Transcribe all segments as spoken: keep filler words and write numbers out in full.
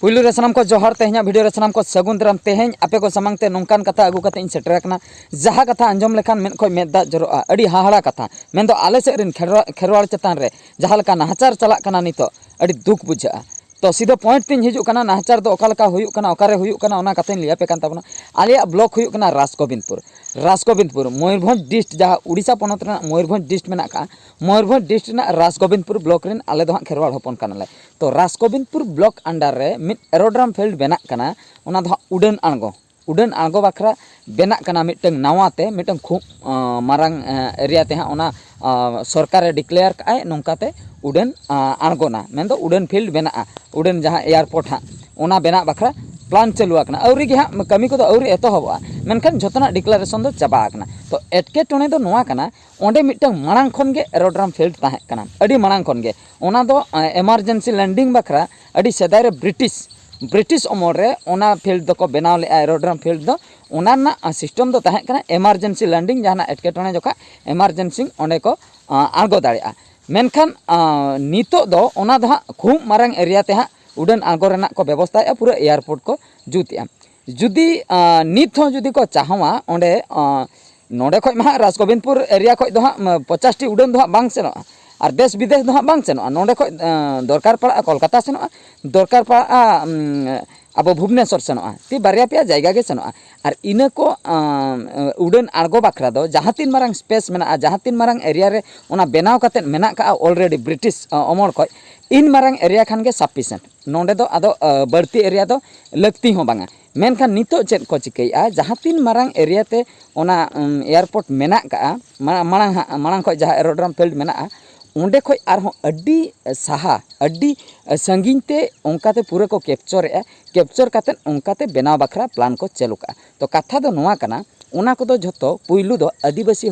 ᱯᱩᱭᱞᱩ ᱨᱮ ᱥᱟᱱᱟᱢ ᱠᱚ ᱡᱚᱦᱟᱨ᱾ ᱛᱮᱦᱮᱧᱟᱜ ᱵᱷᱤᱰᱤᱭᱳ ᱨᱮ ᱥᱟᱱᱟᱢ ᱠᱚ ᱥᱟᱹᱜᱩᱱ ᱫᱟᱨᱟᱢ᱾ ᱛᱮᱦᱮᱧ ᱟᱯᱮ ᱠᱚ ᱥᱟᱢᱟᱝ ᱛᱮ ᱱᱚᱝᱠᱟᱱ ᱠᱟᱛᱷᱟ ᱟᱹᱜᱩ ᱠᱟᱛᱮ ᱤᱧ ᱥᱮᱴᱮᱨ ᱟᱠᱟᱱᱟ, ᱡᱟᱦᱟᱸ ᱠᱟᱛᱷᱟ ᱟᱸᱡᱚᱢ ᱞᱮᱠᱷᱟᱱ ᱢᱮᱫ ᱠᱷᱚᱱ ᱢᱮᱫ ᱫᱟᱜ ᱡᱚᱨᱚᱜᱼᱟ᱾ ᱟᱹᱰᱤ ᱦᱟᱦᱟᱲᱟ ᱠᱟᱛᱷᱟ, ᱢᱮᱱᱫᱚ ᱟᱞᱮ ᱥᱮᱫ ᱨᱮᱱ ᱠᱷᱮᱨᱣᱟ-, ᱠᱷᱮᱨᱣᱟᱲ ᱪᱮᱛᱟᱱ ᱨᱮ ᱡᱟᱦᱟᱸ ᱞᱮᱠᱟ ᱱᱟᱦᱟᱪᱟᱨ ᱪᱟᱞᱟᱜ ᱠᱟᱱᱟ ᱱᱤᱛᱚᱜ, ᱟᱹᱰᱤ ᱫᱩᱠ ᱵᱩᱡᱷᱟᱹᱜᱼᱟ᱾ ᱛᱚ ᱥᱤᱫᱷᱟᱹ ᱯᱚᱭᱮᱱᱴ ᱛᱤᱧ ᱦᱤᱡᱩᱜ ᱠᱟᱱᱟ, ᱱᱟᱦᱟᱪᱟᱨ ᱫᱚ ᱚᱠᱟ ᱞᱮᱠᱟ ᱦᱩᱭᱩᱜ ᱠᱟᱱᱟ, ᱚᱠᱟᱨᱮ ᱦᱩᱭᱩᱜ ᱠᱟᱱᱟ, ᱚᱱᱟ ᱠᱟᱛᱷᱟᱧ ᱞᱟᱹᱭ ᱟᱯᱮ ᱠᱟᱱ ᱛᱟᱵᱚᱱᱟ᱾ ᱟᱞᱮᱭᱟᱜ ᱵᱞᱚᱠ ᱦᱩᱭᱩᱜ ᱠᱟᱱᱟ ᱨᱟᱥᱜᱳᱵᱤᱱᱫᱽᱯᱩᱨ᱾ ᱨᱟᱥᱜᱳᱵᱤᱱᱫᱽᱯᱩᱨ, ᱢᱚᱭᱩᱨᱵᱷᱚᱸᱡᱽ ᱰᱤᱥᱴ, ᱡᱟᱦᱟᱸ ᱩᱲᱤᱥᱥᱟ ᱯᱚᱱᱚᱛ ᱨᱮᱱᱟᱜ ᱢᱚᱭᱩᱨᱵᱷᱚᱸᱡᱽ ᱰᱤᱥᱴ ᱢᱮᱱᱟᱜ ᱠᱟᱜᱼᱟ, ᱢᱚᱭᱩᱨᱵᱷᱚᱸᱡᱽ ᱰᱤᱥᱴ ᱨᱮᱱᱟᱜ ᱨᱟᱥᱜᱳᱵᱤᱱᱫᱽᱯᱩᱨ ᱵᱞᱚᱠ ᱨᱮᱱ ᱟᱞᱮ ᱫᱚ ᱦᱟᱸᱜ ᱠᱷᱮᱨᱣᱟᱲ ᱦᱚᱯᱚᱱ ᱠᱟᱱᱟᱞᱮ᱾ ᱛᱚ ᱨᱟᱥᱜᱳᱵᱤᱱᱫᱽᱯᱩᱨ ᱵᱞᱚᱠ ᱟᱱᱰᱟᱨ ᱨᱮ ᱢᱤᱫ ᱮᱨᱳᱰᱨᱟᱢ ᱯᱷᱤᱞᱰ ᱵᱮᱱᱟᱜ ᱠᱟᱱᱟ, ᱚᱱᱟ ᱫᱚ ᱦᱟᱸᱜ ᱩᱰᱟᱹᱱ ᱟᱬᱜᱚ, ᱩᱰᱟᱹᱱ ᱟᱬᱜᱚ ᱵᱟᱠᱷᱨᱟ ᱵᱮᱱᱟᱜ ᱠᱟᱱᱟ ᱢᱤᱫᱴᱟᱝ ᱱᱟᱣᱟ ᱛᱮ, ᱢᱤᱫᱴᱟᱝ ᱠᱷᱩᱵ, ᱟᱸ, ᱢᱟᱨᱟᱝ, ᱟᱸ, ᱮᱨᱤᱭᱟ ᱛᱮ ᱦᱟᱸᱜ ᱚᱱᱟ, ᱟᱸ, ᱥᱚᱨᱠᱟᱨᱮ ᱰᱤᱠᱞᱮᱭᱟᱨ ᱠᱟᱜᱼᱟᱭ, ᱱᱚᱝᱠᱟᱛᱮ ᱩᱰᱟᱹᱱ, ᱟᱸ, ᱟᱬᱜᱚᱱᱟ, ᱢᱮᱱᱫᱚ ᱩᱰᱟᱹᱱ ᱯᱷᱤᱞᱰ ᱵᱮᱱᱟᱜᱼᱟ, ᱩᱰᱟᱹᱱ ᱡᱟᱦᱟᱸ ᱮᱭᱟᱨᱯᱳᱨᱴ ᱦᱟᱸᱜ, ᱚᱱᱟ ᱵᱮᱱᱟᱜ ᱵᱟᱠᱷᱨᱟ ᱯᱞᱟᱱ ᱪᱟᱹᱞᱩ ᱟᱠᱟᱱᱟ᱾ ᱟᱹᱣᱨᱤ ᱜᱮ ᱦᱟᱸᱜ ᱠᱟᱹᱢᱤ ᱠᱚᱫᱚ ᱟᱹᱣᱨᱤ ᱮᱛᱚᱦᱚᱵᱚᱜᱼᱟ, ᱢᱮᱱᱠᱷᱟᱱ ᱡᱷᱚᱛᱚᱱᱟᱜ ᱰᱤᱠᱞᱟᱨᱮᱥᱚᱱ ᱫᱚ ᱪᱟᱵᱟ ᱟᱠᱟᱱᱟ᱾ ᱛᱚ ᱮᱴᱠᱮᱴᱚᱬᱮ ᱫᱚ ᱱᱚᱣᱟ ᱠᱟᱱᱟ, ᱚᱸᱰᱮ ᱢᱤᱫᱴᱟᱝ ᱢᱟᱲᱟᱝ ᱠᱷᱚᱱ ᱜᱮ ᱮᱨᱳᱰᱨᱟᱢ ᱯᱷᱤᱞᱰ ᱛᱟᱦᱮᱸ ᱠᱟᱱᱟ, ᱟᱹᱰᱤ ᱢᱟᱲᱟᱝ ᱠᱷᱚᱱ ᱜᱮ᱾ ᱚᱱᱟ ᱫᱚ, ᱟᱸ, ᱮᱢᱟᱨᱡᱮᱱᱥᱤ ᱞᱮᱱᱰᱤᱝ ᱵᱟᱠᱷᱨᱟ ᱟᱹᱰᱤ ᱥᱮᱫᱟᱭ ᱨᱮ ᱵᱨᱤᱴᱤᱥ, ᱵᱨᱤᱴᱤᱥ ᱚᱢᱚᱞ ᱨᱮ ᱚᱱᱟ ᱯᱷᱤᱞᱰ ᱫᱚᱠᱚ ᱵᱮᱱᱟᱣ ᱞᱮᱫᱼᱟ, ᱮᱨᱳᱰᱨᱟᱢ ᱯᱷᱤᱞᱰ ᱫᱚ᱾ ᱚᱱᱟ ᱨᱮᱱᱟᱜ, ᱟᱸ, ᱥᱤᱥᱴᱮᱢ ᱫᱚ ᱛᱟᱦᱮᱸ ᱠᱟᱱᱟ, ᱮᱢᱟᱨᱡᱮᱱᱥᱤ ᱞᱮᱱᱰᱤᱝ, ᱡᱟᱦᱟᱱᱟᱜ ᱮᱴᱠᱮᱴᱚᱬᱮ ᱡᱚᱠᱷᱟ ᱮᱢᱟᱨᱡᱮᱱᱥᱤ ᱚᱸᱰᱮ ᱠᱚ, ᱟᱸ, ᱟᱬᱜᱚ ᱫᱟᱲᱮᱭᱟᱜᱼᱟ᱾ ᱢᱮᱱᱠᱷᱟᱱ, ᱟᱸ, ᱱᱤᱛᱚᱜ ᱫᱚ ᱚᱱᱟ ᱫᱚ ᱦᱟᱸᱜ ᱠᱷᱩᱵ ᱢᱟᱨᱟᱝ ᱮᱨᱤᱭᱟ ᱛᱮ ᱦᱟᱸᱜ ᱩᱰᱟᱹᱱ ᱟᱬᱜᱚ ᱨᱮᱱᱟᱜ ᱠᱚ ᱵᱮᱵᱚᱥᱛᱷᱟᱭᱮᱫᱼᱟ, ᱯᱩᱨᱟᱹ ᱮᱭᱟᱨᱯᱳᱨᱴ ᱠᱚ ᱡᱩᱛᱮᱜᱼᱟ᱾ ᱡᱩᱫᱤ, ᱟᱸ, ᱱᱤᱛ ᱦᱚᱸ ᱡᱩᱫᱤ ᱠᱚ ᱪᱟᱦᱟᱣᱟ, ᱚᱸᱰᱮ, ᱟᱸ, ᱱᱚᱰᱮ ᱠᱷᱚᱡ ᱢᱟ ᱦᱟᱸᱜ ᱨᱟᱡᱽᱜᱳᱵᱤᱱᱫᱽᱯᱩᱨ ᱮᱨᱤᱭᱟ ᱠᱷᱚᱡ ᱫᱚ ᱦᱟᱸᱜ, ᱢᱟ, ᱯᱚᱧᱪᱟᱥ ᱴᱤ ᱩᱰᱟᱹᱱ ᱫᱚ ᱦᱟᱸᱜ ᱵᱟᱝ ᱥᱮᱱᱚᱜᱼᱟ, ᱟᱨ ᱫᱮᱥ ᱵᱤᱫᱮᱥ ᱫᱚ ᱦᱟᱸᱜ ᱵᱟᱝ ᱥᱮᱱᱚᱜᱼᱟ᱾ ᱱᱚᱰᱮ ᱠᱷᱚᱡ, ᱟᱸ, ᱫᱚᱨᱠᱟᱨ ᱯᱟᱲᱟᱜᱼᱟ ᱠᱳᱞᱠᱟᱛᱟ ᱥᱮᱱᱚᱜᱼᱟ, ᱫᱚᱨᱠᱟᱨ ᱯᱟᱲᱟᱜᱼᱟ, ᱩᱸ, ᱟᱵᱚ ᱵᱷᱩᱵᱽᱱᱮᱥᱚᱨ ᱥᱮᱱᱚᱜᱼᱟ, ᱛᱤ ᱵᱟᱨᱭᱟ ᱯᱮᱭᱟ ᱡᱟᱭᱜᱟ ᱜᱮ ᱥᱮᱱᱚᱜᱼᱟ᱾ ᱟᱨ ᱤᱱᱟᱹ ᱠᱚ, ᱟᱸ, ᱩᱰᱟᱹᱱ ᱟᱬᱜᱚ ᱵᱟᱠᱷᱨᱟ ᱫᱚ ᱡᱟᱦᱟᱸ ᱛᱤᱱ ᱢᱟᱨᱟᱝ ᱥᱯᱮᱥ ᱢᱮᱱᱟᱜᱼᱟ, ᱡᱟᱦᱟᱸ ᱛᱤᱱ ᱢᱟᱨᱟᱝ ᱮᱨᱤᱭᱟ ᱨᱮ ᱚᱱᱟ ᱵᱮᱱᱟᱣ ᱠᱟᱛᱮᱫ ᱢᱮᱱᱟᱜ ᱠᱟᱜᱼᱟ ᱚᱞᱨᱮᱰᱤ ᱵᱨᱤᱴᱤᱥ, ᱟᱸ, ᱚᱢᱚᱞ ᱠᱷᱚᱡ, ᱤᱱ ᱢᱟᱨᱟᱝ ᱮᱨᱤᱭᱟ ᱠᱷᱟᱱ ᱜᱮ ᱥᱟᱯᱷᱤᱥᱮᱱᱴ᱾ ᱱᱚᱰᱮ ᱫᱚ ᱟᱫᱚ, ᱟᱸ, ᱵᱟᱹᱲᱛᱤ ᱮᱨᱤᱭᱟ ᱫᱚ ᱞᱟᱹᱠᱛᱤ ᱦᱚᱸ ᱵᱟᱝᱟ᱾ ᱢᱮᱱᱠᱷᱟᱱ ᱱᱤᱛᱚᱜ ᱪᱮᱫ ᱠᱚ ᱪᱤᱠᱟᱹᱭᱮᱫᱼᱟ, ᱡᱟᱦᱟᱸ ᱛᱤᱱ ᱢᱟᱨᱟᱝ ᱮᱨᱤᱭᱟ ᱛᱮ ᱚᱱᱟ, ᱩᱢ, ᱮᱭᱟᱨᱯᱳᱨᱴ ᱢᱮᱱᱟᱜ ᱠᱟᱜᱼᱟ, ᱢᱟ-, ᱢᱟᱲᱟᱝ ᱦᱟᱸᱜ, ᱢᱟᱲᱟᱝ ᱠᱷᱚᱡ ᱡᱟᱦᱟᱸ ᱮᱨᱳᱰᱨᱟᱢ ᱯᱷᱤᱞᱰ ᱢᱮᱱᱟᱜᱼᱟ, ᱚᱸᱰᱮ ᱠᱷᱚᱡ ᱟᱨᱦᱚᱸ ᱟᱹᱰᱤ ᱥᱟᱦᱟ, ᱟᱹᱰᱤ ᱥᱟᱺᱜᱤᱧ ᱛᱮ ᱚᱱᱠᱟᱛᱮ ᱯᱩᱨᱟᱹ ᱠᱚ ᱠᱮᱯᱪᱚᱨᱮᱫᱼᱟ᱾ ᱠᱮᱯᱪᱚᱨ ᱠᱟᱛᱮᱫ ᱚᱱᱠᱟᱛᱮ ᱵᱮᱱᱟᱣ ᱵᱟᱠᱷᱨᱟ ᱯᱞᱟᱱ ᱠᱚ ᱪᱟᱹᱞᱩ ᱠᱟᱜᱼᱟ᱾ ᱛᱚ ᱠᱟᱛᱷᱟ ᱫᱚ ᱱᱚᱣᱟ ᱠᱟᱱᱟ, ᱚᱱᱟ ᱠᱚᱫᱚ ᱡᱷᱚᱛᱚ ᱯᱩᱭᱞᱩ ᱫᱚ ᱟᱹᱫᱤᱵᱟᱹᱥᱤ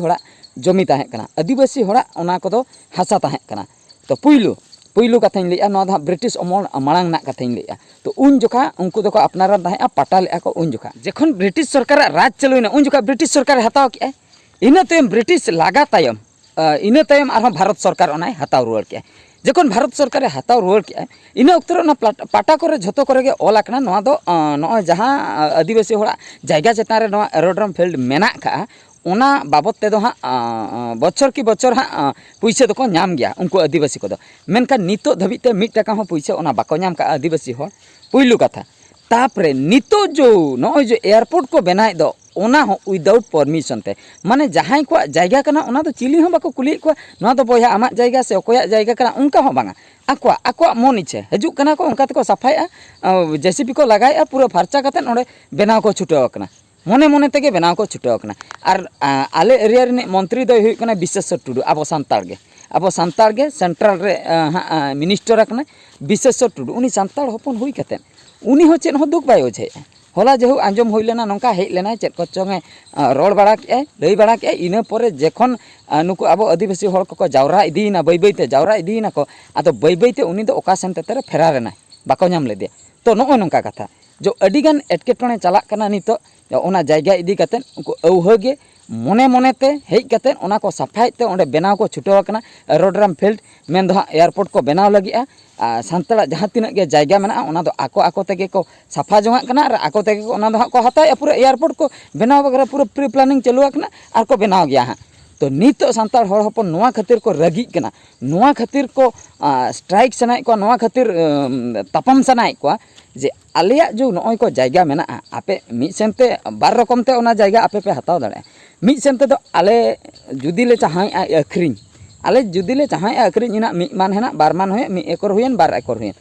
ᱦᱚᱲᱟᱜ ᱡᱚᱢᱤ ᱛᱟᱦᱮᱸ ᱠᱟᱱᱟ, ᱟᱹᱫᱤᱵᱟᱹᱥᱤ ᱦᱚᱲᱟᱜ ᱚᱱᱟ ᱠᱚᱫᱚ ᱦᱟᱥᱟ ᱛᱟᱦᱮᱸ ᱠᱟᱱᱟ᱾ ᱛᱚ ᱯᱩᱭᱞᱩ, ᱯᱩᱭᱞᱩ ᱠᱟᱛᱷᱟᱧ ᱞᱟᱹᱭᱮᱫᱼᱟ, ᱱᱚᱣᱟ ᱫᱚ ᱦᱟᱸᱜ ᱵᱨᱤᱴᱤᱥ ᱚᱢᱚᱞ ᱢᱟᱲᱟᱝ ᱨᱮᱱᱟᱜ ᱠᱟᱛᱷᱟᱧ ᱞᱟᱹᱭᱮᱫᱼᱟ᱾ ᱛᱚ ᱩᱱ ᱡᱚᱠᱷᱟ ᱩᱱᱠᱩ ᱫᱚᱠᱚ ᱟᱯᱱᱟᱨᱟᱱ ᱛᱟᱦᱮᱸᱫᱼᱟ, ᱯᱟᱴᱟ ᱞᱮᱫᱼᱟ ᱠᱚ ᱩᱱ ᱡᱚᱠᱷᱟ᱾ ᱡᱚᱠᱷᱚᱱ ᱵᱨᱤᱴᱤᱥ ᱥᱚᱨᱠᱟᱨᱟᱜ ᱨᱟᱡᱽ ᱪᱟᱹᱞᱩᱭᱮᱱᱟ, ᱩᱱ ᱡᱚᱠᱷᱟ ᱵᱨᱤᱴᱤᱥ ᱥᱚᱨᱠᱟᱨᱮ ᱦᱟᱛᱟᱣ ᱠᱮᱫᱼᱟᱭ᱾ ᱤᱱᱟᱹ ᱛᱟᱭᱚᱢ ᱵᱨᱤᱴᱤᱥ ᱞᱟᱜᱟ ᱛᱟᱭᱚᱢ, ᱟᱸ, ᱤᱱᱟᱹ ᱛᱟᱭᱚᱢ ᱟᱨᱦᱚᱸ ᱵᱷᱟᱨᱚᱛ ᱥᱚᱨᱠᱟᱨ ᱚᱱᱟᱭ ᱦᱟᱛᱟᱣ ᱨᱩᱣᱟᱹᱲ ᱠᱮᱫᱼᱟ᱾ ᱡᱚᱠᱷᱚᱱ ᱵᱷᱟᱨᱚᱛ ᱥᱚᱨᱠᱟᱨᱮ ᱦᱟᱛᱟᱣ ᱨᱩᱣᱟᱹᱲ ᱠᱮᱜᱼᱟ, ᱤᱱᱟᱹ ᱚᱠᱛᱚ ᱨᱮ ᱚᱱᱟ ᱯᱞᱟᱴ-, ᱯᱟᱴᱟ ᱠᱚᱨᱮ ᱡᱷᱚᱛᱚ ᱠᱚᱨᱮ ᱜᱮ ᱚᱞ ᱟᱠᱟᱱᱟ, ᱱᱚᱣᱟ ᱫᱚ, ᱟᱸ, ᱱᱚᱜᱼᱚᱭ ᱡᱟᱦᱟᱸ, ᱟᱸ, ᱟᱹᱫᱤᱵᱟᱹᱥᱤ ᱦᱚᱲᱟᱜ ᱡᱟᱭᱜᱟ ᱪᱮᱛᱟᱱ ᱨᱮ ᱱᱚᱣᱟ aerodrome field ᱢᱮᱱᱟᱜ ᱠᱟᱜᱼᱟ, ᱚᱱᱟ ᱵᱟᱵᱚᱫ ᱛᱮᱫᱚ ᱦᱟᱸᱜ, ᱟᱸ, ᱟᱸ, ᱵᱚᱪᱷᱚᱨ ᱠᱤ ᱵᱚᱪᱷᱚᱨ ᱦᱟᱸᱜ, ᱟᱸ, ᱯᱩᱭᱥᱟᱹ ᱫᱚᱠᱚ ᱧᱟᱢ ᱜᱮᱭᱟ ᱩᱱᱠᱩ ᱟᱹᱫᱤᱵᱟᱹᱥᱤ ᱠᱚᱫᱚ᱾ ᱢᱮᱱᱠᱷᱟᱱ ᱱᱤᱛᱚᱜ ᱫᱷᱟᱹᱵᱤᱡ ᱛᱮ ᱢᱤᱫ ᱴᱟᱠᱟ ᱦᱚᱸ ᱯᱩᱭᱥᱟᱹ ᱚᱱᱟ ᱵᱟᱠᱚ ᱧᱟᱢ ᱠᱟᱜᱼᱟ ᱟᱹᱫᱤᱵᱟᱹᱥᱤ ᱦᱚᱲ, ᱯᱩᱭᱞᱩ ᱠᱟᱛᱷᱟ᱾ ᱛᱟᱯᱚᱨᱮ ᱱᱤᱛᱚᱜ ᱡᱚ ᱱᱚᱜᱼᱚᱭ ᱡᱮ airport ᱠᱚ ᱵᱮᱱᱟᱣᱮᱫ ᱫᱚ, ᱚᱱᱟ ᱦᱚᱸ without permission ᱛᱮ, ᱢᱟᱱᱮ ᱡᱟᱦᱟᱸᱭ ᱠᱚᱣᱟᱜ ᱡᱟᱭᱜᱟ ᱠᱟᱱᱟ, ᱚᱱᱟ ᱫᱚ ᱪᱤᱞᱤ ᱦᱚᱸ ᱵᱟᱠᱚ ᱠᱩᱞᱤᱭᱮᱫ ᱠᱚᱣᱟ, ᱱᱚᱣᱟ ᱫᱚ ᱵᱚᱭᱦᱟ ᱟᱢᱟᱜ ᱡᱟᱭᱜᱟ ᱥᱮ ᱚᱠᱚᱭᱟᱜ ᱡᱟᱭᱜᱟ ᱠᱟᱱᱟ, ᱚᱱᱠᱟ ᱦᱚᱸ ᱵᱟᱝᱟ᱾ ᱟᱠᱚᱣᱟᱜ, ᱟᱠᱚᱣᱟᱜ ᱢᱚᱱ ᱤᱪᱪᱷᱟᱹ ᱦᱤᱡᱩᱜ ᱠᱟᱱᱟ ᱠᱚ, ᱚᱱᱠᱟ ᱛᱮᱠᱚ ᱥᱟᱯᱷᱟᱭᱮᱫᱼᱟ, ᱟᱸ, JCB ᱠᱚ ᱞᱟᱜᱟᱭᱮᱫᱼᱟ, ᱯᱩᱨᱟᱹ ᱯᱷᱟᱨᱪᱟ ᱠᱟᱛᱮᱫ ᱚᱸᱰᱮ ᱵᱮᱱᱟᱣ ᱠᱚ ᱪᱷᱩᱴᱟᱹᱣ ᱟᱠᱟᱱᱟ, ᱢᱚᱱᱮ ᱢᱚᱱᱮ ᱛᱮᱜᱮ ᱵᱮᱱᱟᱣ ᱠᱚ ᱪᱷᱩᱴᱟᱹᱣ ᱟᱠᱟᱱᱟ᱾ ᱟᱨ, ᱟᱸ, ᱟᱞᱮ area ᱨᱤᱱᱤᱡ ᱢᱚᱱᱛᱨᱤ ᱫᱚᱭ ᱦᱩᱭᱩᱜ ᱠᱟᱱᱟ ᱵᱤᱥᱮᱥᱥᱚᱨ ᱴᱩᱰᱩ, ᱟᱵᱚ ᱥᱟᱱᱛᱟᱲ ᱜᱮ, ᱟᱵᱚ ᱥᱟᱱᱛᱟᱲ ᱜᱮ central ᱨᱮ, ᱟᱸ, ᱦᱟᱸᱜ, ᱟᱸ, minister ᱟᱠᱟᱱᱟᱭ ᱵᱤᱥᱮᱥᱥᱚᱨ ᱴᱩᱰᱩ᱾ ᱩᱱᱤ ᱥᱟᱱᱛᱟᱲ ᱦᱚᱯᱚᱱ ᱦᱩᱭ ᱠᱟᱛᱮᱫ ᱩᱱᱤ ᱦᱚᱸ ᱪᱮᱫ ᱦᱚᱸ ᱫᱩᱠ ᱵᱟᱭ ᱚᱡᱷᱮᱭᱮᱫᱼᱟ᱾ ᱦᱚᱞᱟ ᱡᱮᱦᱩ ᱟᱸᱡᱚᱢ ᱦᱩᱭ ᱞᱮᱱᱟ, ᱱᱚᱝᱠᱟ ᱦᱮᱡ ᱞᱮᱱᱟᱭ, ᱪᱮᱫ ᱠᱚᱪᱚᱝ ᱮ, ᱟᱸ, ᱨᱚᱲ ᱵᱟᱲᱟ ᱠᱮᱜᱼᱟᱭ, ᱞᱟᱹᱭ ᱵᱟᱲᱟ ᱠᱮᱜᱼᱟᱭ, ᱤᱱᱟᱹ ᱯᱚᱨᱮ ᱡᱚᱠᱷᱚᱱ, ᱟᱸ, ᱱᱩᱠᱩ ᱟᱵᱚ ᱟᱹᱫᱤᱵᱟᱹᱥᱤ ᱦᱚᱲ ᱠᱚᱠᱚ ᱡᱟᱣᱨᱟ ᱤᱫᱤᱭᱮᱱᱟ, ᱵᱟᱹᱭ ᱵᱟᱹᱭ ᱛᱮ ᱡᱟᱣᱨᱟ ᱤᱫᱤᱭᱮᱱᱟ ᱠᱚ, ᱟᱫᱚ ᱵᱟᱹᱭ ᱵᱟᱹᱭ ᱛᱮ ᱩᱱᱤ ᱫᱚ ᱚᱠᱟ ᱥᱮᱱ ᱛᱮᱛᱮ ᱨᱮ ᱯᱷᱮᱨᱟᱨ ᱮᱱᱟᱭ, ᱵᱟᱠᱚ ᱧᱟᱢ ᱞᱮᱫᱮᱭᱟ᱾ ᱛᱚ, ᱱᱚᱜᱼᱚᱭ ᱱᱚᱝᱠᱟ ᱠᱟᱛᱷᱟ, ᱡᱮ ᱟᱹᱰᱤᱜᱟᱱ ᱮᱴᱠᱮᱴᱚᱬᱮ ᱪᱟᱞᱟᱜ ᱠᱟᱱᱟ ᱱᱤᱛᱚᱜ, ᱚᱱᱟ ᱡᱟᱭᱜᱟ ᱤᱫᱤ ᱠᱟᱛᱮᱫ ᱩᱱᱠᱩ ᱟᱹᱣᱦᱟᱹ ᱜᱮ ᱢᱚᱱᱮ ᱢᱚᱱᱮ ᱛᱮ ᱦᱮᱡ ᱠᱟᱛᱮᱫ ᱚᱱᱟ ᱠᱚ ᱥᱟᱯᱷᱟᱭᱮᱫ ᱛᱮ ᱚᱸᱰᱮ ᱵᱮᱱᱟᱣ ᱠᱚ ᱪᱷᱩᱴᱟᱹᱣ ᱟᱠᱟᱱᱟ, aerodrome field ᱢᱮᱱᱫᱚ ᱦᱟᱸᱜ airport ᱠᱚ ᱵᱮᱱᱟᱣ ᱞᱟᱹᱜᱤᱫᱼᱟ᱾ ᱟᱨ ᱥᱟᱱᱛᱟᱲᱟᱜ ᱡᱟᱦᱟᱸ ᱛᱤᱱᱟᱹᱜ ᱜᱮ ᱡᱟᱭᱜᱟ ᱢᱮᱱᱟᱜᱼᱟ, ᱚᱱᱟ ᱫᱚ ᱟᱠᱚ ᱟᱠᱚ ᱛᱮᱜᱮ ᱠᱚ ᱥᱟᱯᱷᱟ ᱡᱚᱝᱟᱜ ᱠᱟᱱᱟ ᱟᱨ ᱟᱠᱚ ᱛᱮᱜᱮ ᱠᱚ ᱚᱱᱟ ᱫᱚ ᱦᱟᱸᱜ ᱠᱚ ᱦᱟᱛᱟᱣᱮᱫᱼᱟ᱾ ᱯᱩᱨᱟᱹ airport ᱠᱚ ᱵᱮᱱᱟᱣ ᱵᱟᱠᱷᱨᱟ ᱯᱩᱨᱟᱹ pre planning ᱪᱟᱹᱞᱩ ᱟᱠᱟᱱᱟ ᱟᱨ ᱠᱚ ᱵᱮᱱᱟᱣ ᱜᱮᱭᱟ ᱦᱟᱸᱜ᱾ ᱛᱚ, ᱱᱤᱛᱚᱜ ᱥᱟᱱᱛᱟᱲ ᱦᱚᱲ ᱦᱚᱯᱚᱱ ᱱᱚᱣᱟ ᱠᱷᱟᱹᱛᱤᱨ ᱠᱚ ᱨᱟᱹᱜᱤᱜ ᱠᱟᱱᱟ, ᱱᱚᱣᱟ ᱠᱷᱟᱹᱛᱤᱨ ᱠᱚ, ᱟᱸ, strike ᱥᱟᱱᱟᱭᱮᱫ ᱠᱚᱣᱟ, ᱱᱚᱣᱟ ᱠᱷᱟᱹᱛᱤᱨ, ᱟᱸ, ᱛᱟᱯᱟᱢ ᱥᱟᱱᱟᱭᱮᱫ ᱠᱚᱣᱟ ᱡᱮ ᱟᱞᱮᱭᱟᱜ ᱡᱮ ᱱᱚᱜᱼᱚᱭ ᱠᱚ ᱡᱟᱭᱜᱟ ᱢᱮᱱᱟᱜᱼᱟ, ᱟᱯᱮ ᱢᱤᱫ ᱥᱮᱱᱛᱮ ᱵᱟᱨ ᱨᱚᱠᱚᱢ ᱛᱮ ᱚᱱᱟ ᱡᱟᱭᱜᱟ ᱟᱯᱮ ᱯᱮ ᱦᱟᱛᱟᱣ ᱫᱟᱲᱮᱭᱟᱜᱼᱟ᱾ ᱢᱤᱫ ᱥᱮᱱ ᱛᱮᱫᱚ ᱟᱞᱮ ᱡᱩᱫᱤ ᱞᱮ ᱪᱟᱦᱟᱣᱮᱫᱼᱟ ᱟᱹᱠᱷᱨᱤᱧ, ᱟᱞᱮ ᱡᱩᱫᱤ ᱞᱮ ᱪᱟᱦᱟᱣᱮᱫᱼᱟ ᱟᱹᱠᱷᱨᱤᱧ, ᱤᱱᱟᱹᱜ ᱢᱤᱫ ᱢᱟᱱ ᱦᱮᱱᱟᱜ, ᱵᱟᱨ ᱢᱟᱱ ᱦᱩᱭᱮᱱ, ᱢᱤᱫ ᱮᱠᱚᱨ ᱦᱩᱭᱮᱱ, ᱵᱟᱨ ᱮᱠᱚᱨ ᱦᱩᱭᱮᱱ,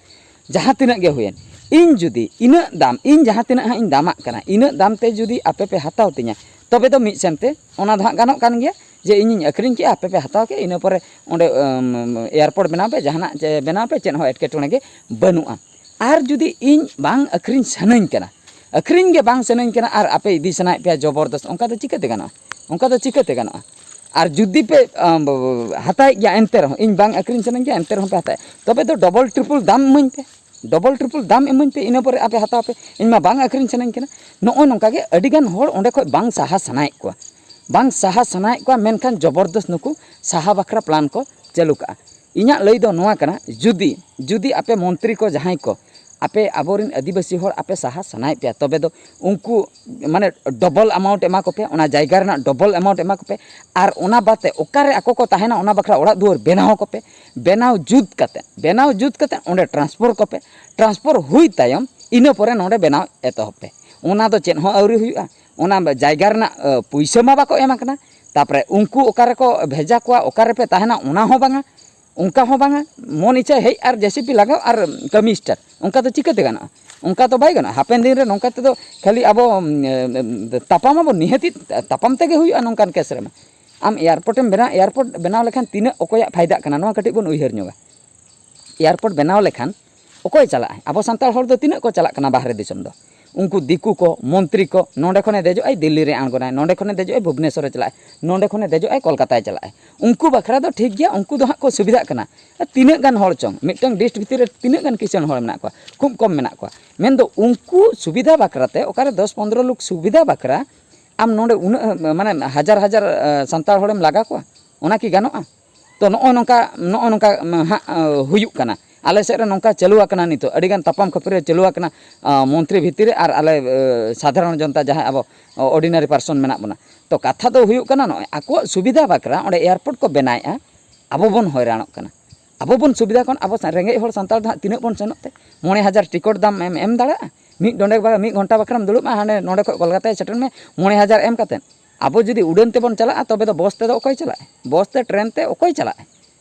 ᱡᱟᱦᱟᱸ ᱛᱤᱱᱟᱹᱜ ᱜᱮ ᱦᱩᱭᱮᱱ, ᱤᱧ ᱡᱩᱫᱤ ᱤᱱᱟᱹᱜ ᱫᱟᱢ, ᱤᱧ ᱡᱟᱦᱟᱸ ᱛᱤᱱᱟᱹᱜ ᱦᱟᱸᱜ ᱤᱧ ᱫᱟᱢᱟᱜ ᱠᱟᱱᱟ, ᱤᱱᱟᱹᱜ ᱫᱟᱢ ᱛᱮ ᱡᱩᱫᱤ ᱟᱯᱮ ᱯᱮ ᱦᱟᱛᱟᱣ ᱛᱤᱧᱟ, ᱛᱚᱵᱮ ᱫᱚ ᱢᱤᱫ ᱥᱮᱱ ᱛᱮ ᱚᱱᱟ ᱫᱚ ᱦᱟᱸᱜ ᱜᱟᱱᱚᱜ ᱠᱟᱱ ᱜᱮᱭᱟ ᱡᱮ ᱤᱧᱤᱧ ᱟᱹᱠᱷᱨᱤᱧ ᱠᱮᱜᱼᱟ, ᱟᱯᱮ ᱯᱮ ᱦᱟᱛᱟᱣ ᱠᱮᱜᱼᱟ, ᱤᱱᱟᱹ ᱯᱚᱨᱮ ᱚᱸᱰᱮ, ᱟᱢ, airport ᱵᱮᱱᱟᱣ ᱯᱮ, ᱡᱟᱦᱟᱱᱟᱜ ᱪᱮ ᱵᱮᱱᱟᱣ ᱯᱮ, ᱪᱮᱫ ᱦᱚᱸ ᱮᱴᱠᱮᱴᱚᱬᱮ ᱜᱮ ᱵᱟᱹᱱᱩᱜᱼᱟ᱾ ᱟᱨ ᱡᱩᱫᱤ ᱤᱧ ᱵᱟᱝ ᱟᱹᱠᱷᱨᱤᱧ ᱥᱟᱱᱟᱧ ᱠᱟᱱᱟ, ᱟᱹᱠᱷᱨᱤᱧ ᱜᱮ ᱵᱟᱝ ᱥᱟᱱᱟᱧ ᱠᱟᱱᱟ ᱟᱨ ᱟᱯᱮ ᱤᱫᱤ ᱥᱟᱱᱟᱭᱮᱫ ᱯᱮᱭᱟ ᱡᱚᱵᱚᱨᱫᱚᱥᱛ, ᱚᱱᱠᱟ ᱫᱚ ᱪᱤᱠᱟᱹᱛᱮ ᱜᱟᱱᱚᱜᱼᱟ? ᱚᱱᱠᱟ ᱫᱚ ᱪᱤᱠᱟᱹᱛᱮ ᱜᱟᱱᱚᱜᱼᱟ? ᱟᱨ ᱡᱩᱫᱤ ᱯᱮ, ᱟᱢ, ᱦᱟᱛᱟᱣᱮᱫ ᱜᱮᱭᱟ, ᱮᱱᱛᱮ ᱨᱮᱦᱚᱸ, ᱤᱧ ᱵᱟᱝ ᱟᱹᱠᱷᱨᱤᱧ ᱥᱟᱱᱟᱧ ᱠᱟᱱᱟ, ᱮᱱᱛᱮ ᱨᱮᱦᱚᱸ ᱯᱮ ᱦᱟᱛᱟᱣᱮᱫ, ᱛᱚᱵᱮ ᱫᱚ double triple ᱫᱟᱢ ᱤᱢᱟᱹᱧ ᱯᱮ, double triple ᱫᱟᱢ ᱤᱢᱟᱹᱧ ᱯᱮ, ᱤᱱᱟᱹ ᱯᱚᱨᱮ ᱟᱯᱮ ᱦᱟᱛᱟᱣ ᱯᱮ, ᱤᱧ ᱢᱟ ᱵᱟᱝ ᱟᱹᱠᱷᱨᱤᱧ ᱥᱟᱱᱟᱧ ᱠᱟᱱᱟ᱾ ᱱᱚᱜᱼᱚᱭ ᱱᱚᱝᱠᱟ ᱜᱮ ᱟᱹᱰᱤᱜᱟᱱ ᱦᱚᱲ ᱚᱸᱰᱮ ᱠᱷᱚᱱ ᱵᱟᱝ ᱥᱟᱦᱟ ᱥᱟᱱᱟᱭᱮᱫ ᱠᱚᱣᱟ, ᱵᱟᱝ ᱥᱟᱦᱟ ᱥᱟᱱᱟᱭᱮᱫ ᱠᱚᱣᱟ, ᱢᱮᱱᱠᱷᱟᱱ ᱡᱚᱵᱚᱨᱫᱚᱥ ᱱᱩᱠᱩ ᱥᱟᱦᱟ ᱵᱟᱠᱷᱨᱟ plan ᱠᱚ ᱪᱟᱹᱞᱩ ᱠᱟᱜᱼᱟ᱾ ᱤᱧᱟᱹᱜ ᱞᱟᱹᱭ ᱫᱚ ᱱᱚᱣᱟ ᱠᱟᱱᱟ, ᱡᱩᱫᱤ ᱡᱩᱫᱤ ᱟᱯᱮ ᱢᱚᱱᱛᱨᱤ ᱠᱚ ᱡᱟᱦᱟᱸᱭ ᱠᱚ ᱟᱯᱮ ᱟᱵᱚᱨᱮᱱ ᱟᱹᱫᱤᱵᱟᱹᱥᱤ ᱦᱚᱲ ᱟᱯᱮ ᱥᱟᱦᱟ ᱥᱟᱱᱟᱭᱮᱫ ᱯᱮᱭᱟ, ᱛᱚᱵᱮ ᱫᱚ ᱩᱱᱠᱩ ᱢᱟᱱᱮ ᱰᱚᱵᱚᱞ ᱮᱢᱟᱣᱩᱱᱴ ᱮᱢᱟ ᱠᱚᱯᱮ, ᱚᱱᱟ ᱡᱟᱭᱜᱟ ᱨᱮᱱᱟᱜ ᱰᱚᱵᱚᱞ ᱮᱢᱟᱣᱩᱱᱴ ᱮᱢᱟ ᱠᱚᱯᱮ᱾ ᱟᱨ ᱚᱱᱟ ᱵᱟᱫ ᱛᱮ ᱚᱠᱟᱨᱮ ᱟᱠᱚ ᱠᱚ ᱛᱟᱦᱮᱱᱟ ᱚᱱᱟ ᱵᱟᱠᱷᱨᱟ ᱚᱲᱟᱜ ᱫᱩᱣᱟᱹᱨ ᱵᱮᱱᱟᱣ ᱟᱠᱚ ᱯᱮ᱾ ᱵᱮᱱᱟᱣ ᱡᱩᱛ ᱠᱟᱛᱮ, ᱵᱮᱱᱟᱣ ᱡᱩᱛ ᱠᱟᱛᱮ ᱚᱸᱰᱮ ᱴᱨᱟᱱᱥᱯᱷᱟᱨ ᱠᱚᱯᱮ᱾ ᱴᱨᱟᱱᱥᱯᱷᱟᱨ ᱦᱩᱭ ᱛᱟᱭᱚᱢ ᱤᱱᱟᱹ ᱯᱚᱨᱮ ᱱᱚᱸᱰᱮ ᱵᱮᱱᱟᱣ ᱮᱛᱚᱦᱚᱵ ᱯᱮ᱾ ᱚᱱᱟ ᱫᱚ ᱪᱮᱫ ᱦᱚᱸ ᱟᱹᱣᱨᱤ ᱦᱩᱭᱩᱜᱼᱟ᱾ ᱚᱱᱟ ᱡᱟᱭᱜᱟ ᱨᱮᱱᱟᱜ ᱮ, ᱯᱩᱭᱥᱟᱹ ᱢᱟ ᱵᱟᱠᱚ ᱮᱢ ᱟᱠᱟᱱᱟ, ᱛᱟᱨᱯᱚᱨᱮ ᱩᱱᱠᱩ ᱚᱠᱟ ᱨᱮᱠᱚ ᱵᱷᱮᱡᱟ ᱠᱚᱣᱟ, ᱚᱠᱟ ᱨᱮᱯᱮ ᱛᱟᱦᱮᱱᱟ, ᱚᱱᱟ ᱦᱚᱸ ᱵᱟᱝᱟ᱾ ᱚᱱᱠᱟ ᱦᱚᱸ ᱵᱟᱝᱟ, ᱢᱚᱱ ᱤᱪᱪᱷᱟ ᱦᱮᱡ ᱟᱨ ᱡᱮᱥᱤᱯᱤ ᱞᱟᱜᱟᱣ ᱟᱨ ᱠᱟᱹᱢᱤ ᱥᱴᱟᱨᱴ, ᱚᱱᱠᱟ ᱫᱚ ᱪᱤᱠᱟᱹᱛᱮ ᱜᱟᱱᱚᱜᱼᱟ? ᱚᱱᱠᱟ ᱫᱚ ᱵᱟᱭ ᱜᱟᱱᱚᱜᱼᱟ᱾ ᱦᱟᱯᱮᱱ ᱫᱤᱱ ᱨᱮ ᱱᱚᱝᱠᱟ ᱛᱮᱫᱚ ᱠᱷᱟᱹᱞᱤ ᱟᱵᱚ ᱩᱢ, ᱮ, ᱛᱟᱯᱟᱢ ᱟᱵᱚ, ᱱᱤᱦᱟᱹᱛᱤ ᱛᱟᱯᱟᱢ ᱛᱮᱜᱮ ᱦᱩᱭᱩᱜᱼᱟ ᱱᱚᱝᱠᱟᱱ ᱠᱮᱥ ᱨᱮᱢᱟ᱾ ᱟᱢ ᱮᱭᱟᱨᱯᱳᱨᱴ ᱮᱢ ᱵᱮᱱᱟᱣ, ᱮᱭᱟᱨᱯᱳᱨᱴ ᱵᱮᱱᱟᱣ ᱞᱮᱠᱷᱟᱱ ᱛᱤᱱᱟᱹᱜ ᱚᱠᱚᱭᱟᱜ ᱯᱷᱟᱭᱫᱟᱜ ᱠᱟᱱᱟ, ᱱᱚᱣᱟ ᱠᱟᱹᱴᱤᱡ ᱵᱚᱱ ᱩᱭᱦᱟᱹᱨ ᱧᱚᱜᱟ᱾ ᱮᱭᱟᱨᱯᱳᱨᱴ ᱵᱮᱱᱟᱣ ᱞᱮᱠᱷᱟᱱ ᱚᱠᱚᱭ ᱪᱟᱞᱟᱜᱼᱟᱭ? ᱟᱵᱚ ᱥᱟᱱᱛᱟᱲ ᱦᱚᱲ ᱫᱚ ᱛᱤᱱᱟᱹᱜ ᱠᱚ ᱪᱟᱞᱟᱜ ᱠᱟᱱᱟ ᱵᱟᱦᱨᱮ ᱫᱤᱥᱚᱢ ᱫᱚ? ᱩᱱᱠᱩ ᱫᱤᱠᱩ ᱠᱚ, ᱢᱚᱱᱛᱨᱤ ᱠᱚ, ᱱᱚᱸᱰᱮ ᱠᱷᱚᱱᱮ ᱫᱮᱡᱚᱜᱼᱟᱭ, ᱫᱤᱞᱞᱤ ᱨᱮ ᱟᱬᱜᱚᱱᱟᱭ, ᱱᱚᱸᱰᱮ ᱠᱷᱚᱱᱮ ᱫᱮᱡᱚᱜᱼᱟᱭ, ᱵᱷᱩᱵᱽᱱᱮᱥᱚᱨ ᱨᱮ ᱪᱟᱞᱟᱜᱼᱟᱭ, ᱱᱚᱸᱰᱮ ᱠᱷᱚᱱᱮ ᱫᱮᱡᱚᱜᱼᱟᱭ, ᱠᱳᱞᱠᱟᱛᱟᱭ ᱪᱟᱞᱟᱜᱼᱟᱭ᱾ ᱩᱱᱠᱩ ᱵᱟᱠᱷᱨᱟ ᱫᱚ ᱴᱷᱤᱠ ᱜᱮᱭᱟ, ᱩᱱᱠᱩ ᱫᱚ ᱦᱟᱸᱜ ᱠᱚ ᱥᱩᱵᱤᱫᱷᱟᱜ ᱠᱟᱱᱟ᱾ ᱛᱤᱱᱟᱹᱜ ᱜᱟᱱ ᱦᱚᱲ ᱪᱚᱝ, ᱢᱤᱫᱴᱟᱝ ᱰᱤᱥᱴ ᱵᱷᱤᱛᱤᱨ ᱨᱮ ᱛᱤᱱᱟᱹᱜ ᱜᱟᱱ ᱠᱤᱥᱟᱹᱬ ᱦᱚᱲ ᱢᱮᱱᱟᱜ ᱠᱚᱣᱟ? ᱠᱷᱩᱵ ᱠᱚᱢ ᱢᱮᱱᱟᱜ ᱠᱚᱣᱟ᱾ ᱢᱮᱱᱫᱚ ᱩᱱᱠᱩ ᱥᱩᱵᱤᱫᱷᱟ ᱵᱟᱠᱷᱨᱟ ᱛᱮ, ᱚᱠᱟᱨᱮ ᱫᱚᱥ ᱯᱚᱱᱫᱽᱨᱚ ᱞᱳᱠ ᱥᱩᱵᱤᱫᱷᱟ ᱵᱟᱠᱷᱨᱟ ᱟᱢ ᱱᱚᱸᱰᱮ ᱩᱱᱟᱹᱜ, ᱢᱟᱱᱮ, ᱦᱟᱡᱟᱨ ᱦᱟᱡᱟᱨ, ᱮ, ᱥᱟᱱᱛᱟᱲ ᱦᱚᱲᱮᱢ ᱞᱟᱜᱟ ᱠᱚᱣᱟ? ᱚᱱᱟ ᱠᱤ ᱜᱟᱱᱚᱜᱼᱟ? ᱛᱚ, ᱱᱚᱜᱼᱚᱭ ᱱᱚᱝᱠᱟ, ᱱᱚᱜᱼᱚᱭ ᱱᱚᱝᱠᱟ, ᱩᱢ, ᱦᱟᱸᱜ, ᱮ, ᱦᱩᱭᱩᱜ ᱠᱟᱱᱟ᱾ ᱟᱞᱮ ᱥᱮᱫ ᱨᱮ ᱱᱚᱝᱠᱟ ᱪᱟᱹᱞᱩ ᱟᱠᱟᱱᱟ, ᱱᱤᱛᱚᱜ ᱟᱹᱰᱤᱜᱟᱱ ᱛᱟᱯᱟᱢ ᱠᱷᱟᱹᱯᱟᱹᱨᱤ ᱪᱟᱹᱞᱩ ᱟᱠᱟᱱᱟ, ᱟ, ᱢᱚᱱᱛᱨᱤ ᱵᱷᱤᱛᱤᱨ ᱨᱮ ᱟᱨ ᱟᱞᱮ, ᱮ, ᱥᱟᱫᱷᱟᱨᱚᱱ ᱡᱚᱱᱛᱟ ᱡᱟᱦᱟᱸᱭ ᱟᱵᱚ, ᱚ, ᱚᱨᱰᱤᱱᱟᱨᱤ ᱯᱟᱨᱥᱚᱱ ᱢᱮᱱᱟᱜ ᱵᱚᱱᱟ᱾ ᱛᱚ, ᱠᱟᱛᱷᱟ ᱫᱚ ᱦᱩᱭᱩᱜ ᱠᱟᱱᱟ, ᱱᱚᱜᱼᱚᱭ ᱟᱠᱚᱣᱟᱜ ᱥᱩᱵᱤᱫᱷᱟ ᱵᱟᱠᱷᱨᱟ ᱚᱸᱰᱮ ᱮᱭᱟᱨᱯᱳᱨᱴ ᱠᱚ ᱵᱮᱱᱟᱣᱮᱫᱼᱟ, ᱟᱵᱚ ᱵᱚᱱ ᱦᱚᱭᱨᱟᱱᱚᱜ ᱠᱟᱱᱟ᱾ ᱟᱵᱚ ᱵᱚᱱ ᱥᱩᱵᱤᱫᱷᱟ ᱠᱷᱚᱱ ᱟᱵᱚ ᱥᱟ-, ᱨᱮᱸᱜᱮᱡ ᱦᱚᱲ ᱥᱟᱱᱛᱟᱲ ᱫᱚ ᱦᱟᱸᱜ ᱛᱤᱱᱟᱹᱜ ᱵᱚᱱ ᱥᱮᱱᱚᱜ ᱛᱮ? ᱢᱚᱬᱮ ᱦᱟᱡᱟᱨ ᱴᱤᱠᱤᱴ ᱫᱟᱢ ᱮᱢ, ᱮᱢ ᱫᱟᱲᱮᱭᱟᱜᱼᱟ? ᱢᱤᱫ ᱰᱚᱸᱰᱮᱠ ᱵᱟ-, ᱢᱤᱫ ᱜᱷᱚᱱᱴᱟ ᱵᱟᱠᱷᱨᱟᱢ ᱫᱩᱲᱩᱵᱼᱟ, ᱦᱟᱸᱰᱮ ᱱᱚᱸᱰᱮ ᱠᱷᱚᱱ ᱠᱳᱞᱠᱟᱛᱟᱭ ᱥᱮᱴᱮᱨ ᱢᱮ, ᱢᱚᱬᱮ ᱦᱟᱡᱟᱨ ᱮᱢ ᱠᱟᱛᱮᱫ᱾ ᱟᱵᱚ ᱡᱩᱫᱤ ᱩᱰᱟᱹᱱ ᱛᱮᱵᱚᱱ ᱪᱟᱞᱟᱜᱼᱟ, ᱛᱚᱵᱮ ᱫᱚ ᱵᱚᱥ ᱛᱮᱫᱚ ᱚᱠᱚᱭ ᱪᱟᱞᱟᱜᱼᱟ? ᱵᱚᱥ ᱛᱮ, ᱴᱨᱮᱱ ᱛᱮ ᱚᱠᱚᱭ ᱪᱟᱞᱟᱜᱼᱟ?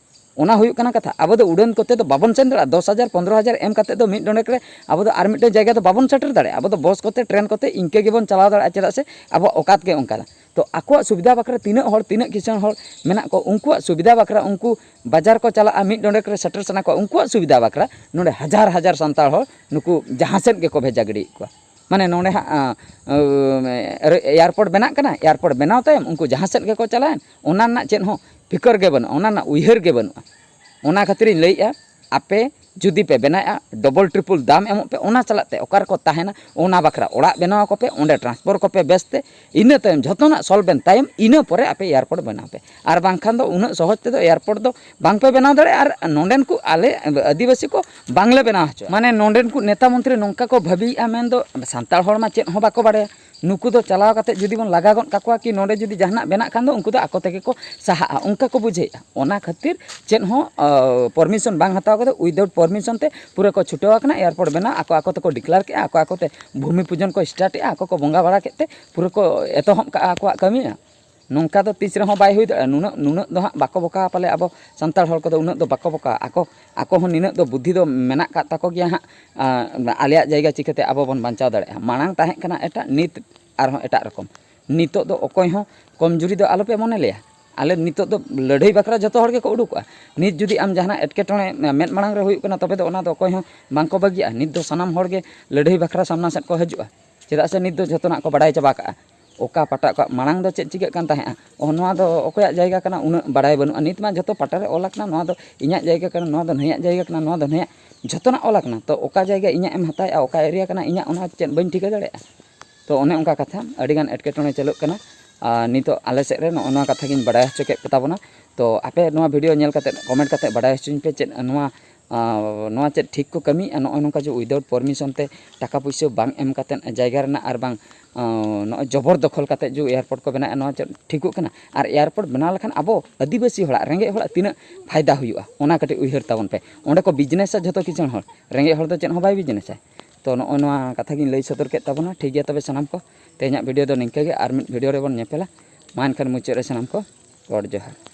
ᱚᱱᱟ ᱦᱩᱭᱩᱜ ᱠᱟᱱᱟ ᱠᱟᱛᱷᱟ᱾ ᱟᱵᱚ ᱫᱚ ᱩᱰᱟᱹᱱ ᱠᱚᱛᱮ ᱫᱚ ᱵᱟᱵᱚᱱ ᱥᱮᱱ ᱫᱟᱲᱮᱭᱟᱜᱼᱟ᱾ ᱫᱚᱥ ᱦᱟᱡᱟᱨ, ᱯᱚᱱᱫᱽᱨᱚ ᱦᱟᱡᱟᱨ ᱮᱢ ᱠᱟᱛᱮᱫ ᱫᱚ ᱢᱤᱫ ᱰᱚᱸᱰᱮᱠ ᱨᱮ ᱟᱵᱚ ᱫᱚ ᱟᱨ ᱢᱤᱫᱴᱮᱱ ᱡᱟᱭᱜᱟ ᱫᱚ ᱵᱟᱵᱚᱱ ᱥᱮᱴᱮᱨ ᱫᱟᱲᱮᱭᱟᱜᱼᱟ᱾ ᱟᱵᱚ ᱫᱚ ᱵᱚᱥ ᱠᱚᱛᱮ, ᱴᱨᱮᱱ ᱠᱚᱛᱮ ᱤᱱᱠᱟᱹ ᱜᱮᱵᱚᱱ ᱪᱟᱞᱟᱣ ᱫᱟᱲᱮᱭᱟᱜᱼᱟ, ᱪᱮᱫᱟᱜ ᱥᱮ ᱟᱵᱚᱣᱟᱜ ᱚᱠᱟᱛ ᱜᱮ ᱚᱱᱠᱟᱱᱟ᱾ ᱛᱚ, ᱟᱠᱚᱣᱟᱜ ᱥᱩᱵᱤᱫᱷᱟ ᱵᱟᱠᱷᱨᱟ ᱛᱤᱱᱟᱹᱜ ᱦᱚᱲ, ᱛᱤᱱᱟᱹᱜ ᱠᱤᱥᱟᱹᱬ ᱦᱚᱲ ᱢᱮᱱᱟᱜ ᱠᱚ, ᱩᱱᱠᱩᱣᱟᱜ ᱥᱩᱵᱤᱫᱷᱟ ᱵᱟᱠᱷᱨᱟ ᱩᱱᱠᱩ ᱵᱟᱡᱟᱨ ᱠᱚ ᱪᱟᱞᱟᱜᱼᱟ, ᱢᱤᱫ ᱰᱚᱸᱰᱮᱠ ᱨᱮ ᱥᱮᱴᱮᱨ ᱥᱟᱱᱟ ᱠᱚᱣᱟ, ᱩᱱᱠᱩᱣᱟᱜ ᱥᱩᱵᱤᱫᱷᱟ ᱵᱟᱠᱷᱨᱟ ᱱᱚᱰᱮ ᱦᱟᱡᱟᱨ ᱦᱟᱡᱟᱨ ᱥᱟᱱᱛᱟᱲ ᱦᱚᱲ ᱱᱩᱠᱩ ᱡᱟᱦᱟᱸ ᱥᱮᱫ ᱜᱮᱠᱚ ᱵᱷᱮᱡᱟ ᱜᱤᱰᱤᱭᱮᱫ ᱠᱚᱣᱟ᱾ ᱢᱟᱱᱮ ᱱᱚᱰᱮ ᱦᱟᱸᱜ, ᱟᱸ, ᱟᱸ, ᱮᱭᱟᱨᱯᱳᱨᱴ ᱵᱮᱱᱟᱜ ᱠᱟᱱᱟ, ᱮᱭᱟᱨᱯᱳᱨᱴ ᱵᱮᱱᱟᱣ ᱛᱟᱭᱚᱢ ᱩᱱᱠᱩ ᱡᱟᱦᱟᱸ ᱥᱮᱫ ᱜᱮᱠᱚ ᱪᱟᱞᱟᱣᱮᱱ, ᱚᱱᱟ ᱨᱮᱱᱟᱜ ᱪᱮᱫ ᱦᱚᱸ ᱯᱷᱤᱠᱟᱨ ᱜᱮ ᱵᱟᱹᱱᱩᱜᱼᱟ, ᱚᱱᱟ ᱨᱮᱱᱟᱜ ᱩᱭᱦᱟᱹᱨ ᱜᱮ ᱵᱟᱹᱱᱩᱜᱼᱟ᱾ ᱚᱱᱟ ᱠᱷᱟᱹᱛᱤᱨᱤᱧ ᱞᱟᱹᱭᱮᱫᱼᱟ, ᱟᱯᱮ ᱡᱩᱫᱤ ᱯᱮ ᱵᱮᱱᱟᱣᱮᱫᱼᱟ, ᱰᱚᱵᱚᱞ ᱴᱨᱤᱯᱚᱞ ᱫᱟᱢ ᱮᱢᱚᱜ ᱯᱮ, ᱚᱱᱟ ᱪᱟᱞᱟᱜ ᱛᱮ ᱚᱠᱟ ᱨᱮᱠᱚ ᱛᱟᱦᱮᱱᱟ, ᱚᱱᱟ ᱵᱟᱠᱷᱨᱟ ᱚᱲᱟᱜ ᱵᱮᱱᱟᱣ ᱟᱠᱚ ᱯᱮ, ᱚᱸᱰᱮ ᱴᱨᱟᱱᱥᱯᱷᱟᱨ ᱠᱚᱯᱮ ᱵᱮᱥ ᱛᱮ, ᱤᱱᱟᱹ ᱛᱟᱭᱚᱢ ᱡᱷᱚᱛᱚᱱᱟᱜ ᱥᱚᱞᱵᱷ ᱮᱱ ᱛᱟᱭᱚᱢ ᱤᱱᱟᱹ ᱯᱚᱨᱮ ᱟᱯᱮ ᱮᱭᱟᱨᱯᱳᱨᱴ ᱵᱮᱱᱟᱣ ᱯᱮ᱾ ᱟᱨ ᱵᱟᱝᱠᱷᱟᱱ ᱫᱚ ᱩᱱᱟᱹᱜ ᱥᱚᱦᱚᱡᱽ ᱛᱮᱫᱚ ᱮᱭᱟᱨᱯᱳᱨᱴ ᱫᱚ ᱵᱟᱝᱯᱮ ᱵᱮᱱᱟᱣ ᱫᱟᱲᱮᱭᱟᱜᱼᱟ᱾ ᱟᱨ ᱱᱚᱸᱰᱮᱱ ᱠᱚ ᱟᱞᱮ ᱟᱹᱫᱤᱵᱟᱹᱥᱤ ᱠᱚ ᱵᱟᱝᱞᱮ ᱵᱮᱱᱟᱣ ᱦᱚᱪᱚᱣᱟᱜᱼᱟ᱾ ᱢᱟᱱᱮ ᱱᱚᱸᱰᱮᱱ ᱠᱚ ᱱᱮᱛᱟ ᱢᱚᱱᱛᱨᱤ ᱱᱚᱝᱠᱟ ᱠᱚ ᱵᱷᱟᱹᱵᱤᱭᱮᱫᱼᱟ, ᱢᱮᱱᱫᱚ ᱥᱟᱱᱛᱟᱲ ᱦᱚᱲ ᱢᱟ ᱪᱮᱫ ᱦᱚᱸ ᱵᱟᱠᱚ ᱵᱟᱲᱟᱭᱟ᱾ ᱱᱩᱠᱩ ᱫᱚ ᱪᱟᱞᱟᱣ ᱠᱟᱛᱮ ᱡᱩᱫᱤ ᱵᱚᱱ ᱞᱟᱜᱟ ᱜᱚᱫ ᱠᱟᱠᱚᱣᱟ ᱠᱤ ᱱᱚᱸᱰᱮ ᱡᱩᱫᱤ ᱡᱟᱦᱟᱱᱟᱜ ᱵᱮᱱᱟᱜ ᱠᱷᱟᱱ ᱫᱚ ᱩᱱᱠᱩ ᱫᱚ ᱟᱠᱚ ᱛᱮᱜᱮ ᱠᱚ ᱥᱟᱦᱟᱜᱼᱟ, ᱚᱱᱠᱟ ᱠᱚ ᱵᱩᱡᱷᱟᱹᱣᱮᱫᱼᱟ᱾ ᱚᱱᱟ ᱠᱷᱟᱹᱛᱤᱨ ᱪᱮᱫ ᱦᱚᱸ ᱯᱟᱨᱢᱤᱥᱚᱱ ᱵᱟᱝ ᱦᱟᱛᱟᱣ ᱠᱟᱛᱮ, ᱩᱭᱫᱟᱣᱩᱴ ᱯᱟᱨᱢᱤᱥᱚᱱ ᱛᱮ ᱯᱩᱨᱟᱹ ᱠᱚ ᱪᱷᱩᱴᱟᱹᱣ ᱟᱠᱟᱱᱟ᱾ ᱮᱭᱟᱨᱯᱳᱨᱴ ᱵᱮᱱᱟᱣ ᱟᱠᱚ ᱟᱠᱚ ᱛᱮᱠᱚ ᱰᱤᱠᱞᱮᱭᱟᱨ ᱠᱮᱫᱼᱟ, ᱟᱠᱚ ᱟᱠᱚ ᱛᱮ ᱵᱷᱩᱢᱤ ᱯᱩᱡᱚᱱ ᱠᱚ ᱥᱴᱟᱨᱴ ᱮᱫᱼᱟ, ᱟᱠᱚ ᱠᱚ ᱵᱚᱸᱜᱟ ᱵᱟᱲᱟ ᱠᱮᱫ ᱛᱮ ᱯᱩᱨᱟᱹ ᱠᱚ ᱮᱛᱚᱦᱚᱵ ᱠᱟᱜᱼᱟ ᱟᱠᱚᱣᱟᱜ ᱠᱟᱹᱢᱤ᱾ ᱱᱚᱝᱠᱟ ᱫᱚ ᱛᱤᱥ ᱨᱮᱦᱚᱸ ᱵᱟᱭ ᱦᱩᱭ ᱫᱟᱲᱮᱭᱟᱜᱼᱟ᱾ ᱱᱩᱱᱟᱹᱜ ᱱᱩᱱᱟᱹᱜ ᱫᱚ ᱦᱟᱸᱜ ᱵᱟᱠᱚ ᱵᱚᱠᱟᱣᱟ ᱯᱟᱞᱮ, ᱟᱵᱚ ᱥᱟᱱᱛᱟᱲ ᱦᱚᱲ ᱠᱚᱫᱚ ᱩᱱᱟᱹᱜ ᱫᱚ ᱵᱟᱠᱚ ᱵᱚᱠᱟᱣᱟ᱾ ᱟᱠᱚ ᱟᱠᱚ ᱦᱚᱸ ᱱᱤᱱᱟᱹᱜ ᱫᱚ ᱵᱩᱫᱽᱫᱷᱤ ᱫᱚ ᱢᱮᱱᱟᱜ ᱟᱠᱟᱫ ᱛᱟᱠᱚ ᱜᱮᱭᱟ ᱦᱟᱸᱜ᱾ ᱟᱸ, ᱟᱞᱮᱭᱟᱜ ᱡᱟᱭᱜᱟ ᱪᱤᱠᱟᱹᱛᱮ ᱟᱵᱚ ᱵᱚᱱ ᱵᱟᱧᱪᱟᱣ ᱫᱟᱲᱮᱭᱟᱜᱼᱟ? ᱢᱟᱲᱟᱝ ᱛᱟᱦᱮᱸ ᱠᱟᱱᱟ ᱮᱴᱟᱜ, ᱱᱤᱛ ᱟᱨᱦᱚᱸ ᱮᱴᱟᱜ ᱨᱚᱠᱚᱢ᱾ ᱱᱤᱛᱚᱜ ᱫᱚ ᱚᱠᱚᱭ ᱦᱚᱸ ᱠᱚᱢᱡᱩᱨᱤ ᱫᱚ ᱟᱞᱚᱯᱮ ᱢᱚᱱᱮ ᱞᱮᱭᱟ᱾ ᱟᱞᱮ ᱱᱤᱛᱚᱜ ᱫᱚ ᱞᱟᱹᱲᱦᱟᱹᱭ ᱵᱟᱠᱷᱨᱟ ᱡᱚᱛᱚ ᱦᱚᱲ ᱜᱮᱠᱚ ᱩᱰᱩᱠᱚᱜᱼᱟ᱾ ᱱᱤᱛ ᱡᱩᱫᱤ ᱟᱢ ᱡᱟᱦᱟᱱᱟᱜ ᱮᱴᱠᱮᱴᱚᱬᱮ ᱢᱮᱫ ᱢᱟᱲᱟᱝ ᱨᱮ ᱦᱩᱭᱩᱜ ᱠᱟᱱᱟ, ᱛᱚᱵᱮ ᱫᱚ ᱚᱱᱟ ᱫᱚ ᱚᱠᱚᱭ ᱦᱚᱸ ᱵᱟᱝᱠᱚ ᱵᱟᱹᱜᱤᱭᱟᱜᱼᱟ᱾ ᱱᱤᱛ ᱫᱚ ᱥᱟᱱᱟᱢ ᱦᱚᱲ ᱜᱮ ᱞᱟᱹᱲᱦᱟᱹᱭ ᱵᱟᱠᱷᱨᱟ ᱥᱟᱢᱱᱟ ᱥᱮᱫ ᱠᱚ ᱦᱤᱡᱩᱜᱼᱟ᱾ ᱪᱮᱫᱟᱜ ᱥᱮ ᱱᱤᱛ ᱫᱚ ᱡᱚᱛᱚᱱᱟᱜ ᱠᱚ ᱵᱟᱲᱟᱭ ᱪᱟᱵᱟ ᱠᱟᱜᱼᱟ᱾ ᱚᱠᱟ ᱯᱟᱴᱟ ᱠᱚ ᱢᱟᱲᱟᱝ ᱫᱚ ᱪᱮᱫ ᱪᱤᱠᱟᱹᱜ ᱠᱟᱱ ᱛᱟᱦᱮᱸᱜᱼᱟ, ᱚ, ᱱᱚᱣᱟ ᱫᱚ ᱚᱠᱚᱭᱟᱜ ᱡᱟᱭᱜᱟ ᱠᱟᱱᱟ, ᱩᱱᱟᱹᱜ ᱵᱟᱲᱟᱭ ᱵᱟᱹᱱᱩᱜᱼᱟ᱾ ᱱᱤᱛ ᱢᱟ ᱡᱚᱛᱚ ᱯᱟᱴᱟ ᱨᱮ ᱚᱞ ᱟᱠᱟᱱᱟ, ᱱᱚᱣᱟ ᱫᱚ ᱤᱧᱟᱹᱜ ᱡᱟᱭᱜᱟ ᱠᱟᱱᱟ, ᱱᱚᱣᱟ ᱫᱚ ᱱᱩᱭᱟᱜ ᱡᱟᱭᱜᱟ ᱠᱟᱱᱟ, ᱱᱚᱣᱟ ᱫᱚ ᱱᱩᱭᱟᱜ, ᱡᱚᱛᱚᱱᱟᱜ ᱚᱞ ᱟᱠᱟᱱᱟ᱾ ᱛᱚ ᱚᱠᱟ ᱡᱟᱭᱜᱟ ᱤᱧᱟᱹᱜ ᱮᱢ ᱦᱟᱛᱟᱣᱮᱜᱼᱟ, ᱚᱠᱟ ᱮᱨᱤᱭᱟ ᱠᱟᱱᱟ ᱤᱧᱟᱹᱜ, ᱚᱱᱟ ᱪᱮᱫ ᱵᱟᱹᱧ ᱴᱷᱤᱠᱟᱹ ᱫᱟᱲᱮᱭᱟᱜᱼᱟ? ᱛᱚ ᱚᱱᱮ ᱚᱱᱠᱟ ᱠᱟᱛᱷᱟ, ᱟᱹᱰᱤᱜᱟᱱ ᱮᱴᱠᱮᱴᱚᱬᱮ ᱪᱟᱹᱞᱩᱜ ᱠᱟᱱᱟ᱾ ᱟᱨ ᱱᱤᱛᱚᱜ ᱟᱞᱮ ᱥᱮᱫ ᱨᱮ ᱱᱚᱜᱼᱚ ᱱᱚᱣᱟ ᱠᱟᱛᱷᱟ ᱜᱤᱧ ᱵᱟᱲᱟᱭ ᱦᱚᱪᱚ ᱠᱮᱫ ᱯᱮ ᱛᱟᱵᱚᱱᱟ᱾ ᱛᱚ ᱟᱯᱮ ᱱᱚᱣᱟ ᱵᱷᱤᱰᱤᱭᱳ ᱧᱮᱞ ᱠᱟᱛᱮᱫ ᱠᱚᱢᱮᱱᱴ ᱠᱟᱛᱮᱫ ᱵᱟᱰᱟᱭ ᱦᱚᱪᱚᱧ ᱯᱮ, ᱪᱮᱫ ᱱᱚᱣᱟ, ᱟᱸ, ᱱᱚᱣᱟ ᱪᱮᱫ ᱴᱷᱤᱠ ᱠᱚ ᱠᱟᱹᱢᱤᱭᱮᱫᱼᱟ? ᱱᱚᱜᱼᱚ ᱱᱚᱝᱠᱟ ᱡᱮ ᱩᱭᱫᱟᱣᱩᱴ ᱯᱟᱨᱢᱤᱥᱚᱱ ᱛᱮ ᱴᱟᱠᱟ ᱯᱩᱭᱥᱟᱹ ᱵᱟᱝ ᱮᱢ ᱠᱟᱛᱮᱫ ᱡᱟᱭᱜᱟ ᱨᱮᱱᱟᱜ ᱟᱨ ᱵᱟᱝ, ᱟᱸ, ᱱᱚᱜᱼᱚᱭ ᱡᱚᱵᱚᱨ ᱫᱚᱠᱷᱚᱞ ᱠᱟᱛᱮᱫ ᱡᱮ ᱮᱭᱟᱨᱯᱳᱨᱴ ᱠᱚ ᱵᱮᱱᱟᱣᱮᱫᱼᱟ, ᱱᱚᱣᱟ ᱪᱮᱫ ᱴᱷᱤᱠᱚᱜ ᱠᱟᱱᱟ? ᱟᱨ ᱮᱭᱟᱨᱯᱳᱨᱴ ᱵᱮᱱᱟᱣ ᱞᱮᱠᱷᱟᱱ ᱟᱵᱚ ᱟᱹᱫᱤᱵᱟᱹᱥᱤ ᱦᱚᱲᱟᱜ, ᱨᱮᱸᱜᱮᱡ ᱦᱚᱲᱟᱜ ᱛᱤᱱᱟᱹᱜ ᱯᱷᱟᱭᱫᱟ ᱦᱩᱭᱩᱜᱼᱟ, ᱚᱱᱟ ᱠᱟᱹᱴᱤᱡ ᱩᱭᱦᱟᱹᱨ ᱛᱟᱵᱚᱱ ᱯᱮ᱾ ᱚᱸᱰᱮ ᱠᱚ ᱵᱤᱡᱽᱱᱮᱥᱟ ᱡᱷᱚᱛᱚ ᱠᱤᱥᱟᱹᱬ ᱦᱚᱲ, ᱨᱮᱸᱜᱮᱡ ᱦᱚᱲ ᱫᱚ ᱪᱮᱫ ᱦᱚᱸ ᱵᱟᱭ ᱵᱤᱡᱽᱱᱮᱥᱟ᱾ ᱛᱚ ᱱᱚᱜᱼᱚᱭ ᱱᱚᱣᱟ ᱠᱟᱛᱷᱟ ᱜᱤᱧ ᱞᱟᱹᱭ ᱥᱚᱫᱚᱨ ᱠᱮᱫ ᱛᱟᱵᱚᱱᱟ᱾ ᱴᱷᱤᱠ ᱜᱮᱭᱟ ᱛᱚᱵᱮ ᱥᱟᱱᱟᱢ ᱠᱚ, ᱛᱮᱦᱮᱧᱟᱜ ᱵᱷᱤᱰᱤᱭᱳ ᱫᱚ ᱱᱤᱝᱠᱟᱹ ᱜᱮ, ᱟᱨ ᱢᱤᱫ ᱵᱷᱤᱰᱤᱭᱳ ᱨᱮᱵᱚᱱ ᱧᱮᱯᱮᱞᱟ᱾ ᱢᱟ ᱮᱱᱠᱷᱟᱱ ᱢᱩᱪᱟᱹᱫ ᱨᱮ ᱥᱟᱱᱟᱢ ᱠᱚ ᱜᱚᱰ ᱡᱚᱦᱟᱨ᱾